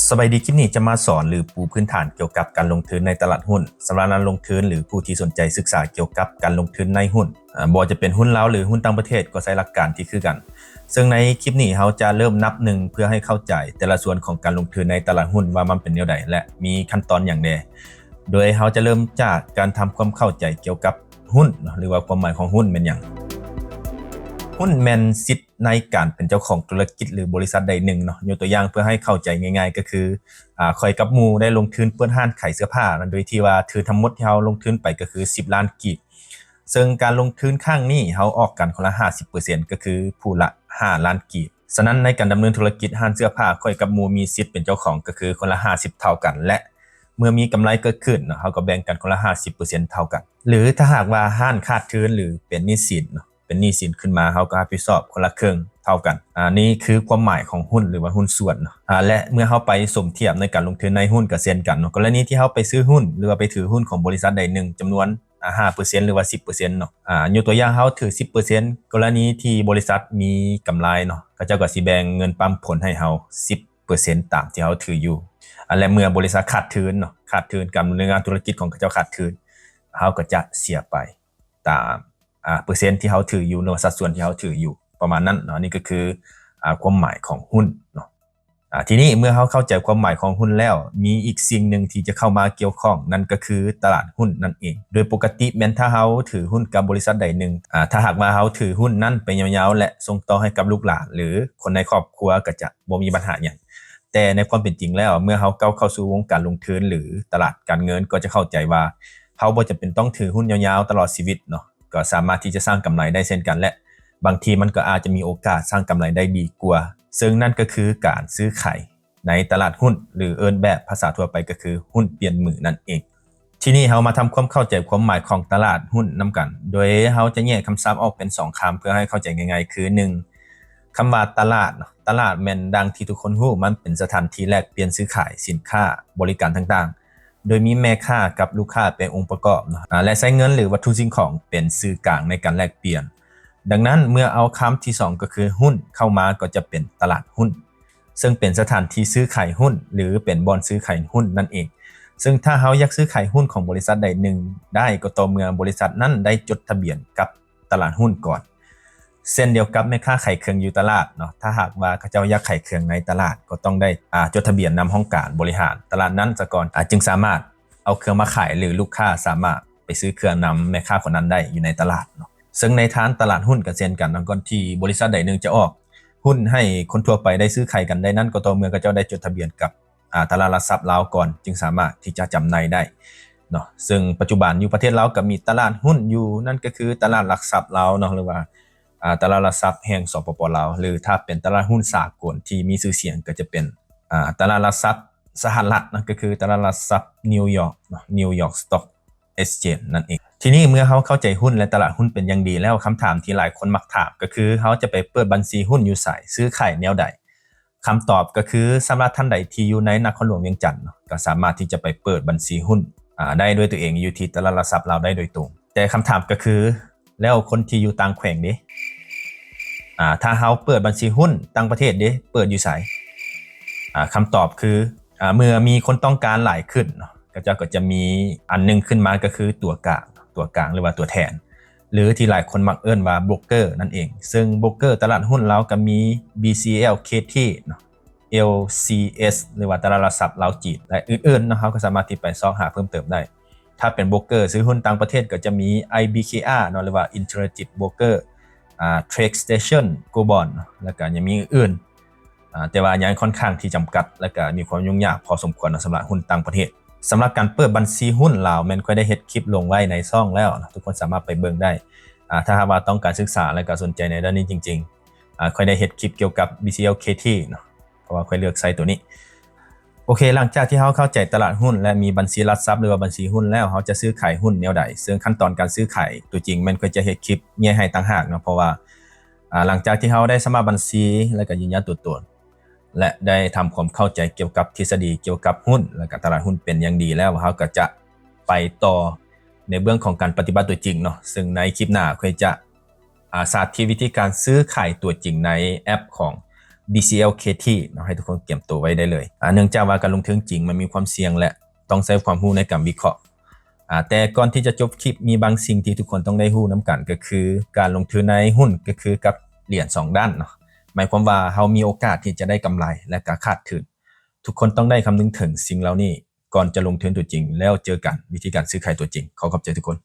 ສະບາຍດີ, ຄລິບນີ້ຈະມາສອນ ຫຼື ປູພື້ນຖານກ່ຽວກັບການລົງທຶນໃນຕະຫຼາດຫຸ້ນ ສຳລັບນັກລົງທຶນ ຫຼື ຜູ້ທີ່ສົນໃຈສຶກສາກ່ຽວກັບການລົງທຶນໃນຫຸ້ນ. ເອີ ບໍ່ວ່າຈະເປັນຫຸ້ນລາວ ຫຼື ຫຸ້ນຕ່າງປະເທດ ກໍໃຊ້ຫຼັກການທີ່ຄືກັນ. ເຊິ່ງໃນຄລິບນີ້ເຮົາຈະເລີ່ມນັບໜຶ່ງ ເພື່ອໃຫ້ເຂົ້າໃຈແຕ່ລະສ່ວນຂອງການລົງທຶນໃນຕະຫຼາດຫຸ້ນວ່າມັນເປັນແນວໃດ ແລະ ມີຂັ້ນຕອນຫຍັງແດ່. ໂດຍເຮົາຈະເລີ່ມຈາກການທຳຄວາມເຂົ້າໃຈກ່ຽວກັບຫຸ້ນເນາະ ຫຼືວ່າຄວາມໝາຍຂອງຫຸ້ນແມ່ນຫຍັງ. ຫຸ້ນແມ່ນສິດໃນການເປັນເຈົ້າຂອງທຸລະກິດ ຫຼື ບໍລິສັດໃດໜຶ່ງເນາະ. ຍົກຕົວຢ່າງເພື່ອໃຫ້ເຂົ້າໃຈງ່າຍໆ ກໍຄື ອາ ຂ້ອຍກັບໝູ່ໄດ້ລົງທຶນເປີດຮ້ານຂາຍເສື້ອຜ້າ ໂດຍທີ່ວ່າຖືທັງໝົດທີ່ເຮົາລົງທຶນໄປກໍຄືສິບລ້ານກີບ. ເຊິ່ງການລົງທຶນຄັ້ງນີ້ເຮົາອອກກັນຄົນລະຫ້າສິບເປີເຊັນ ກໍຄືຜູ້ລະຫ້າລ້ານກີບ. ສະນັ້ນໃນການດຳເນີນທຸລະກິດຮ້ານເສື້ອຜ້າ ຂ້ອຍກັບໝູ່ມີສິດເປັນເຈົ້າຂອງກໍຄືຄົນລະຫ້າສິບເທົ່າກັນ ແລະ ເມື່ອມີກຳໄລເກີດຂຶ້ນເນາະ ເຮົາກໍແບ່ງກັນຄົນລະຫ້າສິບເປີເຊັນເທົ່າກັນ. ຫຼື ຖ້າຫາກວ່າຮ້ານຂາດທຶນ ຫຼື ເປັນໜີ້ສິນເນາະ ເປັນໜີ້ສິນຂຶ້ນມາ ເຮົາກໍຮັບຜິດຊອບຄົນລະເຄິ່ງເທົ່າກັນ. ອາ ນີ້ຄືຄວາມໝາຍຂອງຫຸ້ນ ຫຼືວ່າຫຸ້ນສ່ວນເນາະ. ອາ ແລະ ເມື່ອເຮົາໄປສົມທຽບໃນການລົງທຶນໃນຫຸ້ນກໍເຊັ່ນກັນເນາະ. ກໍລະນີທີ່ເຮົາໄປຊື້ຫຸ້ນ ຫຼືວ່າໄປຖືຫຸ້ນຂອງບໍລິສັດໃດໜຶ່ງຈຳນວນ ອາ ຫ້າເປີເຊັນ ຫຼືວ່າສິບເປີເຊັນເນາະ. ອາ ຍົກຕົວຢ່າງເຮົາຖືສິບເປີເຊັນ ກໍລະນີທີ່ບໍລິສັດມີກຳໄລເນາະ ເຂົາເຈົ້າກໍຊິແບ່ງເງິນປັນຜົນໃຫ້ເຮົາສິບເປີເຊັນຕາມທີ່ເຮົາຖືຢູ່. ອາ ແລະ ເມື່ອບໍລິສັດຂາດທຶນເນາະ ຂາດທຶນ ການດຳເນີນງານທຸລະກິດຂອງເຂົາເຈົ້າຂາດທຶນ ເຮົາກໍຈະເສຍໄປຕາມ ອາ ເປີເຊັນທີ່ເຮົາຖືຢູ່ ຫຼືວ່າສັດສ່ວນທີ່ເຮົາຖືຢູ່ ປະມານນັ້ນເນາະ. ນີ້ກໍຄື ອາ ຄວາມໝາຍຂອງຫຸ້ນເນາະ. ອາ ທີນີ້ເມື່ອເຮົາເຂົ້າໃຈຄວາມໝາຍຂອງຫຸ້ນແລ້ວ ມີອີກສິ່ງໜຶ່ງທີ່ຈະເຂົ້າມາກ່ຽວຂ້ອງ ນັ້ນກໍຄືຕະຫຼາດຫຸ້ນນັ້ນເອງ. ໂດຍປົກກະຕິແມ່ນຖ້າເຮົາຖືຫຸ້ນກັບບໍລິສັດໃດໜຶ່ງ ອາ ຖ້າຫາກວ່າເຮົາຖືຫຸ້ນນັ້ນໄປຍາວໆ ແລະ ສົ່ງຕໍ່ໃຫ້ກັບລູກຫຼານ ຫຼື ຄົນໃນຄອບຄົວ ກໍຈະບໍ່ມີບັນຫາຫຍັງ. ແຕ່ໃນຄວາມເປັນຈິງແລ້ວ ເມື່ອເຮົາກ້າວເຂົ້າສູ່ວົງການລົງທຶນ ຫຼື ຕະຫຼາດການເງິນ ກໍຈະເຂົ້າໃຈວ່າ ເຮົາບໍ່ຈຳເປັນຕ້ອງຖືຫຸ້ນຍາວໆຕະຫຼອດຊີວິດເນາະ ກໍສາມາດທີ່ຈະສ້າງກຳໄລໄດ້ເຊັ່ນກັນ ແລະ ບາງທີມັນກໍອາດຈະມີໂອກາດສ້າງກຳໄລໄດ້ດີກວ່າ. ເຊິ່ງນັ້ນກໍຄືການຊື້ຂາຍໃນຕະຫຼາດຫຸ້ນ ຫຼື ເອີ້ນແບບພາສາທົ່ວໄປກໍຄືຫຸ້ນປ່ຽນມືນັ້ນເອງ. ທີນີ້ເຮົາມາທຳຄວາມເຂົ້າໃຈຄວາມໝາຍຂອງຕະຫຼາດຫຸ້ນນຳກັນ ໂດຍເຮົາຈະແຍກຄຳສັບອອກເປັນສອງຄຳ ເພື່ອໃຫ້ເຂົ້າໃຈງ່າຍໆ ຄື ໜຶ່ງ ຄຳວ່າຕະຫຼາດເນາະ. ຕະຫຼາດແມ່ນດັ່ງທີ່ທຸກຄົນຮູ້ ມັນເປັນສະຖານທີ່ແລກປ່ຽນຊື້ຂາຍສິນຄ້າ ບໍລິການຕ່າງໆ ໂດຍມີແມ່ຄ້າກັບລູກຄ້າເປັນອົງປະກອບເນາະ ອາ ແລະ ໃຊ້ເງິນ ຫຼື ວັດຖຸສິ່ງຂອງເປັນສື່ກາງໃນການແລກປ່ຽນ. ດັ່ງນັ້ນ ເມື່ອເອົາຄຳທີສອງ ກໍຄືຫຸ້ນເຂົ້າມາ ກໍຈະເປັນຕະຫຼາດຫຸ້ນ ເຊິ່ງເປັນສະຖານທີ່ຊື້ຂາຍຫຸ້ນ ຫຼື ເປັນບ່ອນຊື້ຂາຍຫຸ້ນນັ້ນເອງ. ເຊິ່ງຖ້າເຮົາຢາກຊື້ຂາຍຫຸ້ນຂອງບໍລິສັດໃດໜຶ່ງໄດ້ ກໍຕໍ່ເມື່ອບໍລິສັດນັ້ນໄດ້ຈົດທະບຽນກັບຕະຫຼາດຫຸ້ນກ່ອນ. ເຊັ່ນດຽວກັບແມ່ຄ້າຂາຍເຄື່ອງຢູ່ຕະຫຼາດເນາະ, ຖ້າຫາກວ່າເຂົາເຈົ້າຢາກຂາຍເຄື່ອງໃນຕະຫຼາດ ກໍຕ້ອງໄດ້ ອາ ຈົດທະບຽນນຳຫ້ອງການບໍລິຫານຕະຫຼາດນັ້ນສາກ່ອນ ອາ ຈຶ່ງສາມາດເອົາເຄື່ອງມາຂາຍ ຫຼື ລູກຄ້າສາມາດໄປຊື້ເຄື່ອງນຳແມ່ຄ້າຄົນນັ້ນໄດ້ຢູ່ໃນຕະຫຼາດເນາະ. ເຊິ່ງໃນທາງຕະຫຼາດຫຸ້ນກໍເຊັ່ນກັນເນາະ, ກ່ອນທີ່ບໍລິສັດໃດໜຶ່ງຈະອອກຫຸ້ນໃຫ້ຄົນທົ່ວໄປໄດ້ຊື້ຂາຍກັນໄດ້ນັ້ນ ກໍຕໍ່ເມື່ອເຂົາເຈົ້າໄດ້ຈົດທະບຽນກັບ ອາ ຕະຫຼາດຫຼັກຊັບລາວກ່ອນ ຈຶ່ງສາມາດທີ່ຈະຈຳໜ່າຍໄດ້ເນາະ. ເຊິ່ງປັດຈຸບັນຢູ່ປະເທດລາວກໍມີຕະຫຼາດຫຸ້ນຢູ່, ນັ້ນກໍຄືຕະຫຼາດຫຼັກຊັບລາວເນາະ ຫຼືວ່າ ອາ ຕະຫຼາດຫຼັກຊັບແຫ່ງ ສປປ ລາວ ຫຼືຖ້າເປັນຕະຫຼາດຫຸ້ນສາກົນທີ່ມີຊື່ສຽງກໍຈະເປັນ ອາ ຕະຫຼາດຫຼັກຊັບສະຫະລັດເນາະ ກໍຄືຕະຫຼາດຫຼັກຊັບນິວຢອກເນາະ New York Stock Exchange ນັ້ນເອງ. ທີນີ້ເມື່ອເຮົາເຂົ້າໃຈຫຸ້ນ ແລະ ຕະຫຼາດຫຸ້ນເປັນຢ່າງດີແລ້ວ, ຄຳຖາມທີ່ຫຼາຍຄົນມັກຖາມກໍຄື ເຮົາຈະໄປເປີດບັນຊີຫຸ້ນຢູ່ໃສ? ຊື້ຂາຍແນວໃດ? ຄຳຕອບກໍຄື ສຳລັບທ່ານໃດທີ່ຢູ່ໃນນະຄອນຫຼວງວຽງຈັນເນາະ ກໍສາມາດທີ່ຈະໄປເປີດບັນຊີຫຸ້ນ ອາ ໄດ້ດ້ວຍຕົວເອງຢູ່ທີ່ຕະຫຼາດຫຼັກຊັບລາວໄດ້ໂດຍຕົງ. ແຕ່ຄຳຖາມກໍຄື ແລ້ວຄົນທີ່ຢູ່ຕ່າງແຂວງເດ? ອາ ຖ້າເຮົາເປີດບັນຊີຫຸ້ນຕ່າງປະເທດເດ? ເປີດຢູ່ໃສ? ອາ ຄຳຕອບຄື ອາ ເມື່ອມີຄົນຕ້ອງການຫຼາຍຂຶ້ນເນາະ ເຂົາເຈົ້າກໍຈະມີອັນໜຶ່ງຂຶ້ນມາ ກໍຄືຕົວກາງ, ຕົວກາງ ຫຼືວ່າຕົວແທນ ຫຼືທີ່ຫຼາຍຄົນມັກເອີ້ນວ່າໂບຣກເກີນັ້ນເອງ. ເຊິ່ງໂບຣກເກີຕະຫຼາດຫຸ້ນລາວກໍມີ BCLKT ເນາະ, LCS ຫຼືວ່າຕະຫຼາດຫຼັກຊັບລາວຈີນ ແລະ ອື່ນໆເນາະ, ເຮົາກໍສາມາດທີ່ໄປຊອກຫາເພີ່ມເຕີມໄດ້. ຖ້າເປັນໂບຣກເກີຊື້ຫຸ້ນຕ່າງປະເທດ ກໍຈະມີ IBKR ເນາະ ຫຼືວ່າ Interactive Broker, ອາ TradeStation, Global ເນາະ ແລ້ວກໍຍັງມີອື່ນໆ ອາ ແຕ່ວ່າຍັງຂ້ອນຂ້າງທີ່ຈຳກັດ ແລ້ວກໍມີຄວາມຫຍຸ້ງຍາກພໍສົມຄວນເນາະ ສຳລັບຫຸ້ນຕ່າງປະເທດ. ສຳລັບການເປີດບັນຊີຫຸ້ນລາວ ແມ່ນຂ້ອຍໄດ້ເຮັດຄລິບລົງໄວ້ໃນຊ່ອງແລ້ວເນາະ, ທຸກຄົນສາມາດໄປເບິ່ງໄດ້ ອາ ຖ້າຫາກວ່າຕ້ອງການສຶກສາ ແລະ ກໍສົນໃຈໃນດ້ານນີ້ຈິງໆ. ອາ ຂ້ອຍໄດ້ເຮັດຄລິບກ່ຽວກັບ BCLKT ເນາະ ເພາະວ່າຂ້ອຍເລືອກໃຊ້ຕົວນີ້. ໂອເຄ ຫຼັງຈາກທີ່ເຮົາເຂົ້າໃຈຕະຫຼາດຫຸ້ນ ແລະ ມີບັນຊີຫຼັກຊັບ ຫຼືວ່າບັນຊີຫຸ້ນແລ້ວ, ເຮົາຈະຊື້ຂາຍຫຸ້ນແນວໃດ? ເຊິ່ງຂັ້ນຕອນການຊື້ຂາຍຕົວຈິງແມ່ນຂ້ອຍຈະເຮັດຄລິບແຍກໃຫ້ຕ່າງຫາກເນາະ, ເພາະວ່າ ອາ ຫຼັງຈາກທີ່ເຮົາໄດ້ສະໝັກບັນຊີ ແລະ ກໍຢືນຢັນຕົວຕົນ ແລະ ໄດ້ທຳຄວາມເຂົ້າໃຈກ່ຽວກັບທິດສະດີກ່ຽວກັບຫຸ້ນ ແລະ ກະຕະຫຼາດຫຸ້ນເປັນຢ່າງດີແລ້ວ, ເຮົາກໍຈະໄປຕໍ່ໃນເບື້ອງຂອງການປະຕິບັດຕົວຈິງເນາະ. ເຊິ່ງໃນຄລິບໜ້າ ຂ້ອຍຈະ ອາ ສາທິດວິທີການຊື້ຂາຍຕົວຈິງໃນແອັບຂອງ BCLKT ເນາະ ໃຫ້ທຸກຄົນກຽມໂຕໄວ້ໄດ້ເລີຍ. ອ່າ ເນື່ອງຈາກວ່າການລົງທຶນຈິງມັນມີຄວາມສ່ຽງ ແລະ ຕ້ອງໃຊ້ຄວາມຮູ້ໃນການວິເຄາະ. ອ່າ ແຕ່ກ່ອນທີ່ຈະຈົບຄລິບ ມີບາງສິ່ງທີ່ທຸກຄົນຕ້ອງໄດ້ຮູ້ນຳກັນ ກໍຄືການລົງທຶນໃນຫຸ້ນກໍຄືກັບຫຼຽນສອງດ້ານເນາະ. ໝາຍຄວາມວ່າເຮົາມີໂອກາດທີ່ຈະໄດ້ກຳໄລ ແລະ ກໍຂາດທຶນ. ທຸກຄົນຕ້ອງໄດ້ຄຳນຶງເຖິງສິ່ງເຫຼົ່ານີ້ກ່ອນຈະລົງທຶນຕົວຈິງ. ແລ້ວເຈີກັນວິທີການຊື້ຂາຍຕົວຈິງ. ຂໍຂອບໃຈທຸກຄົນ.